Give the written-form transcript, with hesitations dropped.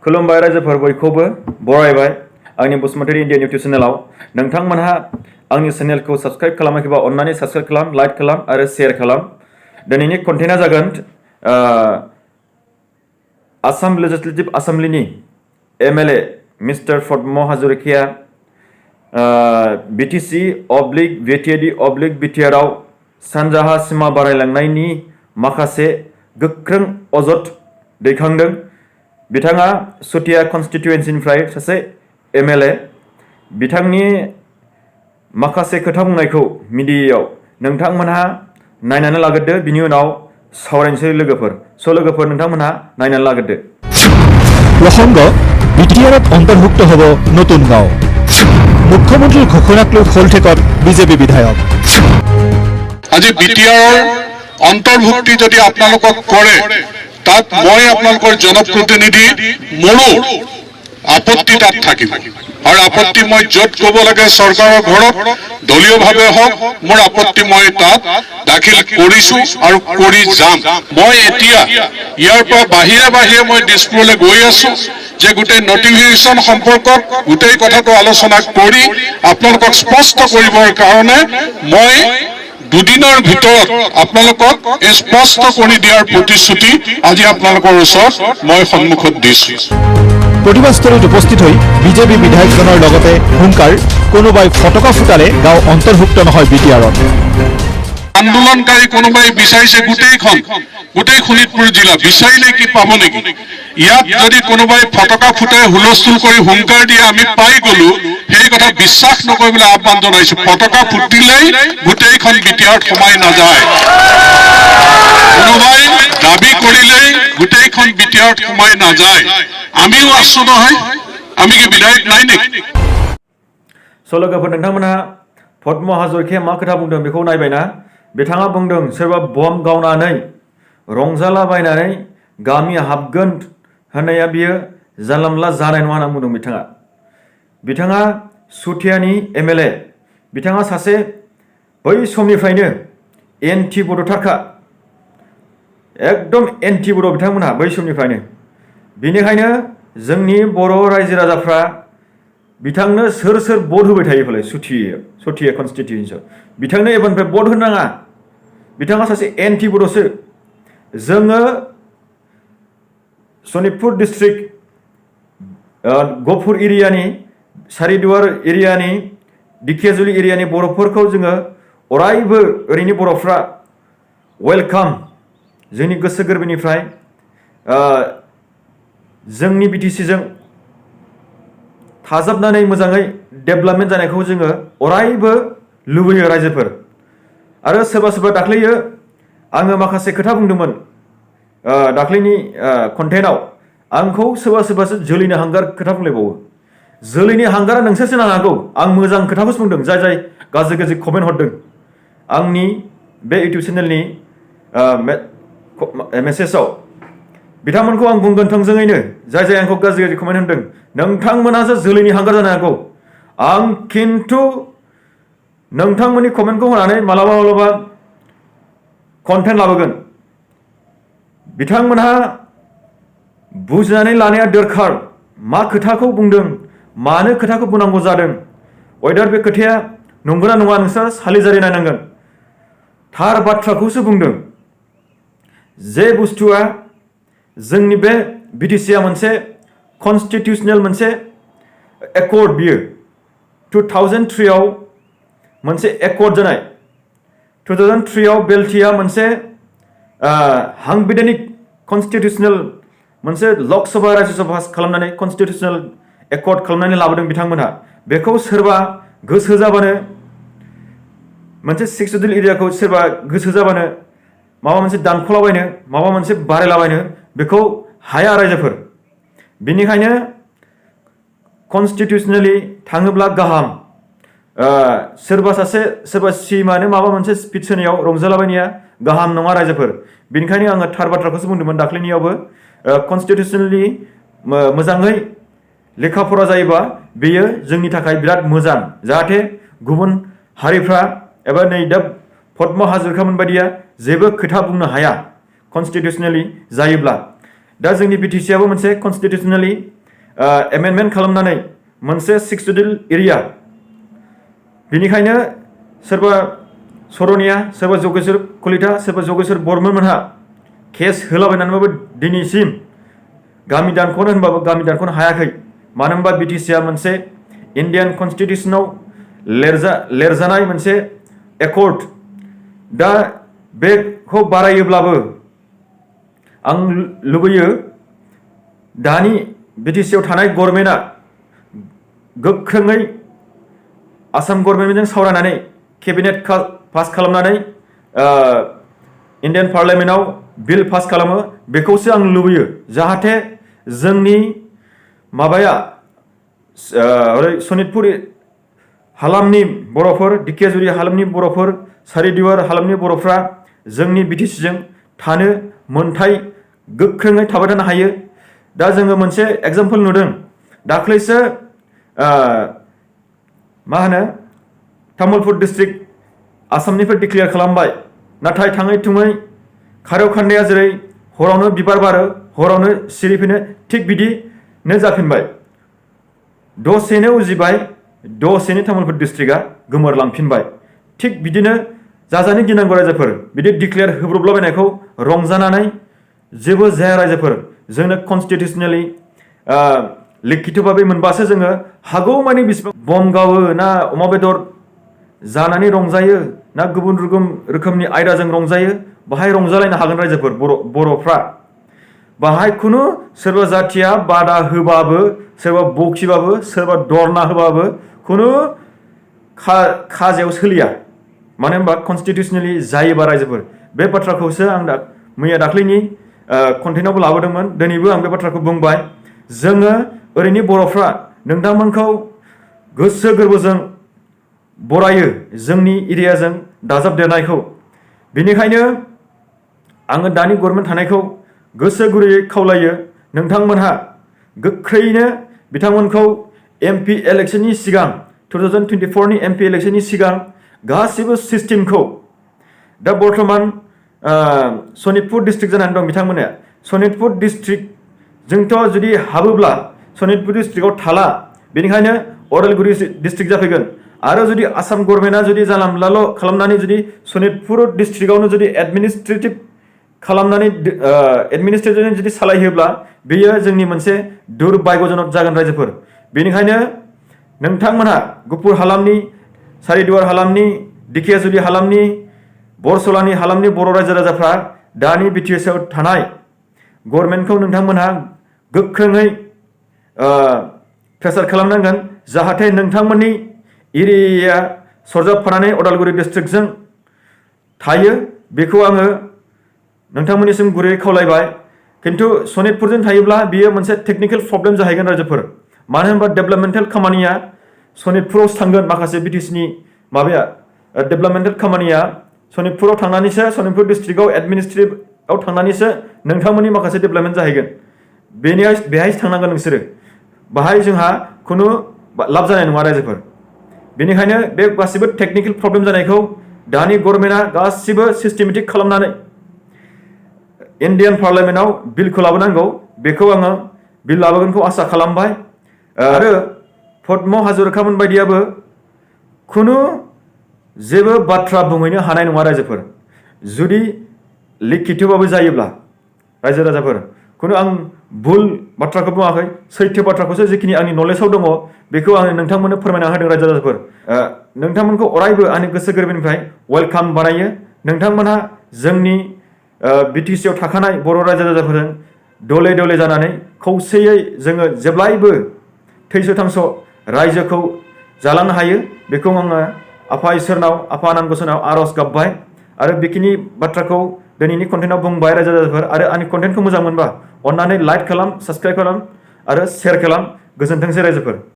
खुलुमबाय रायजोफोर बयखौबो बरायबाय आंनि बसुमतारी इन्डिया इउटिउब चेनेलाव नोंथांमोनहा आंनि चेनेलखौ साबस्क्राइब खालामाखैबा अन्नानै साबस्क्राइब खालाम लाइक खालाम आरो शेयार खालाम दिनैनि कन्टेन्टआ जागोन आसाम लेजिस्लेटिभ एसेम्बलिनि एमएलए मिस्टार पद्म हाजरिकाया BTC / BTR आव सानजाहा सिमा बारायलांनायनि माखासे गोख्रों अजद दैखांदों। बिथाङा सुटिया कन्स्टिट्युएन्सिनिफ्राय सासे एमएलए बिथांनि माखासे खोथा बुंनायखौ मिडियायाव नोंथांमोनहा नायनानै लागोरदो बिनि उनाव सावरायनोसै लोगोफोर नोंथांमोनहा नायनानै लागोरदो। प्रसंग BTRত অন্তর্ভুক্ত হব নতুন গাঁও মুখ্যমন্ত্ৰীৰ ঘোষণাক লৈ খোলঠেকত বিজেপি বিধায়ক। আজি BTRৰ অন্তৰ্ভুক্তি যদি আপোনালোকক কৰে তাত মই আপোনালোকৰ জনপ্ৰতিনিধি মোৰো আপত্তি তাত থাকিব আৰু আপত্তি মই য'ত ক'ব লাগে চৰকাৰৰ ঘৰত দলীয়ভাৱে হওক মোৰ আপত্তি মই তাত দাখিল কৰিছো আৰু কৰি যাম। মই এতিয়া ইয়াৰ পৰা বাহিৰে মই দিছপুৰলৈ গৈ আছো যে গোটেই নটিফিকেশ্যন সম্পৰ্কত গোটেই কথাটো আলোচনা কৰি আপোনালোকক স্পষ্ট কৰিবৰ কাৰণে মই দুদিনৰ ভিতৰত আপোনালোকক স্পষ্ট কৰি দিয়াৰ প্ৰতিশ্ৰুতি আজি আপোনালোকৰ ওচৰত মই সন্মুখত দিছো। প্ৰতিবাদস্থলীত উপস্থিত হৈ বিজেপি বিধায়কজনৰ লগতে হুংকাৰ কোনোবাই ফটকা ফুটালে গাঁও অন্তৰ্ভুক্ত নহয় BTRত। আন্দোলনকাৰী কোনোবাই বিচাৰিছে গোটেই শোণিতপুৰ জিলা বিচাৰিলে কি পাব নেকি? ইয়াত যদি কোনোবাই ফটকা ফুটাই হুলস্থুল কৰি হুংকাৰ দিয়ে আমি পাই গলো সেই কথা বিশ্বাস নকৰিবলৈ আহ্বান জনাইছো। ফটকা ফুটিলেই গোটেইখন BTRত সোমাই নাযায়। কোনোবাই দাবী কৰিলেই গোটেইখন BTRত সোমাই নাযায়। আমিও আছো নহয়, আমি কি বিধায়ক নাই নেকি? लोगोफोर नोंथांमोनहा पद्म हाजरिकाया मा खोथा बुंदों बेखौ नायबायना? बिथाङा बुंदों सोरबा बम गावनानै रंजालाबायनानै गामि हाबगोन होननाया बियो जानला मोनला जानाय नङा होनना बुंदों बिथाङा सुटियानि एमएलए बिथाङा सासे बै समनिफ्रायनो एन्टि बड'थारखा एकदम एन्टि बड' बिथांमोनहा बै समनिफ्रायनो। बेनिखायनो जोंनि बर' रायजो राजाफ्रा बिथांनो सोर भट होबाय थायो फालाय सुटिया कन्स्टिट्युएन्सियाव बिथांनो एबारनिफ्राय भट होनो नाङा। बिथाङा सासे एन्टि बड'सो। जोङो सनितपुर डिस्ट्रिक्ट गहपुर एरियानि सारिदुवार एरियानि दिखियाजुलि एरियानि बर'फोरखौ जोङो अरायबो ओरैनो बर'फ्रा वेलकाम जोंनि गोसो गोरबोनिफ्राय जोंनि BTCजों थाजाबनानै मोजाङै डेभेलपमेन्ट जानायखौ जोङो अरायबो लुबैयो रायजोफोर। आरो सोरबा दाख्लैयो आङो माखासे खोथा बुंदोंमोन दाख्लैनि कन्टेन्टआव आंखौ सोरबासो जोलैनि हांगार खोथा बुंलायबावो। जोलैनि हांगारा नोंसोरसो जानो हागौ। आं मोजां खोथाखौसो बुंदों। जाय गाज्रि कमेन्ट हरदों आंनि बे इउटिउब चेनेलनि मेसेजाव बिथांमोनखौ आं बुंगोन थोंजोङैनो जाय आंखौ गाज्रि कमेन्ट होदों नोंथांमोनासो जोलैनि हांगार जानो हागौ। आं खिन्थु नोंथांमोननि कमेन्टखौ होनानै मालाबा कन्टेन्ट लाबोगोन। बिथांमोनहा बुजिनानै लानाया दरखार मा खोथाखौ बुंदों मानो खोथाखौ बुंनांगौ जादों वेदार बे खोथाया नंगौना नङा नोंसोर सालिजारि नायनांगोन। थार बाथ्राखौसो बुंदों। जे बुस्थुआ जोंनि बे BTCआ मोनसे कन्स्टिट्युशनेल मोनसे एकर्ड बियो 2003 आव मोनसे एकर्ड जानाय 2003 आव बेल्टिया मोनसे हांबिधानिक कन्स्टिट्युशनेल मोनसे लकसभा राज्यसभा खालामनानै कन्स्टिट्युशनेल एकर्ड खालामनानै लाबोदों बिथांमोनहा। बेखौ सोरबा गोसो जाबानो मोनसे सेक्सुवेल एरियाखौ सोरबा गोसो जाबानो माबा मोनसे दानख'लाबायनो माबा मोनसे बारायलाबायनो बेखौ हाया रायजोफोर। बेनिखायनो कन्स्टिट्युशनेलि थाङोब्ला गाहाम। सोरबा सिमानो माबा मोनसे स्पिच होनायाव रंजालाबायनाया गाहाम नङा रायजोफोर। बेनिखायनो आङो थार बाथ्राखौसो बुंदोंमोन दाख्लैनियावबो कन्स्टिट्युशनेलि मोजाङै लेखा फरा जायोबा बेयो जोंनि थाखाय बिराद मोजां जाहाथे गुबुन हारिफ्रा एबा नै दा पद्म हाजरिकामोन बायदिया जेबो खोथा बुंनो हाया कन्स्टिट्युशनेलि जायोब्ला। दा जोंनि BTC आबो मोनसे कन्स्टिटिउसनेलि एमेन्डमेन्ट खालामनानै मोनसे 6 शेड्युल एरिया बेनिखायनो सोरबा सरनिया सोरबा जगेश्वर कलिता सोरबा जगेश्वर बर्मन मोनहा केस होलाबायनानैबाबो दिनैसिम गामि दानख'नो होनबाबो गामि दानख'नो हायाखै मानो होनबा BTC आ मोनसे इन्डियान कन्स्टिटिउसनाव लिरजानाय मोनसे एकर्ड दा बेखौ बारायोब्लाबो आं लुबैयो दानि BTC आव थानाय गभर्नमेन्टआ गोख्रोङै आसाम गभर्नमेन्टजों सावरायनानै केबिनेट पास खालामनानै इन्डियान पार्लियामेन्टआव बिल पास खालामो बेखौसो आं लुबैयो जाहाथे जोंनि माबाया सनितपुर हालामनि बर'फोर दिखियाजुलि हालामनि बर'फोर सारिदुवार हालामनि बर'फ्रा जोंनि BTC जों थानो मोनथाय गोख्रोङै थाबाय थानो हायो दा जोङो मोनसे एग्जाम्पल नुदों दाख्लैसो मा होनो तामुलपुर डिस्ट्रिक्ट आसामनिफ्राय डिक्लेयार खालामबाय नाथाय थाङै थुङै खारौ खान्दाया जेरै हरावनो बिबार बारो हरावनो सिरिफिनो थिग बिदिनो जाफिनबाय दसेनो उजिबाय दसेनो तामुलपुर डिस्ट्रिक्टआ गोमोरलांफिनबाय थिग बिदिनो जाजानो गिनांगौ रायजोफोर बिदि डिक्लेयार होब्रबलाबायनायखौ रंजानानै जेबो जाया रायजोफोर जोंनो कन्स्टिटिउसनेलि लिखितभाबै मोनबासो जोङो हागौमानि बेसेबां बम गावो ना अमा बेदर जानानै रंजायो ना गुबुन रोखोमनि आयदाजों रंजायो बाहाय रंजालायनो हागोन रायजोफोर बर'फ्रा बाहाय खुनु सोरबा जाथिया बादा होबाबो सोरबा बखिबाबो सोरबा दरना होबाबो खुनु खाजायाव सोलिया मानो होनबा कन्स्टिटिउसनेलि जायोबा रायजोफोर बे बाथ्राखौसो आं मैया दाख्लैनि कन्टेन्टआवबो लाबोदोंमोन दिनैबो आं बे बाथ्राखौ बुंबाय जोङो ओरैनो बर'फ्रा नोंथांमोनखौ गोसो गोरबोजों बरायो जोंनि एरियाजों दाजाबदेरनायखौ बेनिखायनो आङो दानि गभर्नमेन्ट थानायखौ गोसो गुरैयै खावलायो नोंथांमोनहा गोख्रैनो बिथांमोनखौ MP इलेक्शननि सिगां 2024 नि MP इलेक्शननि सिगां गासिबो सिस्टेमखौ दा बर्तमान सनितपुर डिस्ट्रिक्ट जानानै दं बिथांमोना सनितपुर डिस्ट्रिक्ट जोंथ' जुदि हाबोब्ला सनितपुर डिस्ट्रिक्टआव थाला बेनिखायनो अदालगुरि डिस्ट्रिक्ट जाफैगोन आरो जुदि आसाम गभर्नमेन्टआ जुदि जानला मोनलाल' खालामनानै जुदि सनितपुर डिस्ट्रिक्टआवनो जुदि एडमिनिस्ट्रेटिभ खालामनानै एडमिनिस्ट्रेटिभजों जुदि सालायहोब्ला बेयो जोंनि मोनसे दुर्भाग्यजनक जागोन रायजोफोर बेनिखायनो नोंथांमोनहा गुफुर हालामनि सारिदुवार हालामनि दिखियाजुलि हालामनि बरसलानि हालामनि बर' रायजो राजाफ्रा दानि BTC आव थानाय गभर्नमेन्टखौ नोंथांमोनहा गोख्रोङै प्रेसार खालामनांगोन जाहाथे नोंथांमोननि एरियाया सरजाबफानानै अदालगुरि डिस्ट्रिक्टजों थायो बेखौ आङो नोंथांमोननिसिम गुरै खावलायबाय किन्तु सनितपुरजों थायोब्ला बियो मोनसे टेक्निकेल प्रब्लेम जाहैगोन रायजोफोर मानो होनबा डेभेलपमेन्टेल खामानिया सनितपुरावसो थांगोन माखासे BTC नि माबाया डेभेलपमेन्टेल खामानिया सनितपुराव थांनानैसो सनितपुर डिस्ट्रिक्टआव एडमिनिस्ट्रेटिभआव थांनानैसो नोंथांमोननि माखासे डेभेलपमेन्ट जाहैगोन बेहायसो थांनांगोन नोंसोरो बाहाय जोंहा खुनु लाब जानाय नङा रायजोफोर बेनिखायनो बे गासिबो टेक्निकेल प्रब्लेम जानायखौ दानि गभर्नमेन्टआ गासिबो सिस्टेमेटिक खालामनानै इन्डियान पार्लियामेन्टआव बिलखौ लाबोनांगौ बेखौ आङो बिल लाबोगोनखौ आसा खालामबाय आरो पद्म हाजरिकामोन बायदियाबो खुनु जेबो बाथ्रा बुंहैनो हानाय नङा रायजोफोर जुदि लिखितभाबै जायोब्ला रायजो राजाफोर खुनु आं भुल बाथ्राखौ बुङाखै सैथो बाथ्राखौसो जिखिनि आंनि नलेजाव दङ बेखौ आङो नोंथांमोननो फोरमायना होदों रायजो राजाफोर नोंथांमोनखौ अरायबो आंनि गोसो गोरबोनिफ्राय वेलकाम बानायो नोंथांमोनहा जोंनि BTC आव थाखानाय बर' रायजो राजाफोरजों दले दले जानानै खौसेयै जोङो जेब्लायबो थैस' थांस' रायजोखौ जालांनो हायो बेखौ आङो आफा इसोरनाव आफा आनान गसाइनाव आर'ज गाबबाय आरो बेखिनि बाथ्राखौ दिनैनि कन्टेन्टआव बुंबाय रायजो राजाफोर आरो आंनि कन्टेन्टखौ मोजां मोनबा अन्नानै लाइक खालाम साबस्क्राइब खालाम आरो शेयार खालाम गोजोनथोंसै रायजोफोर।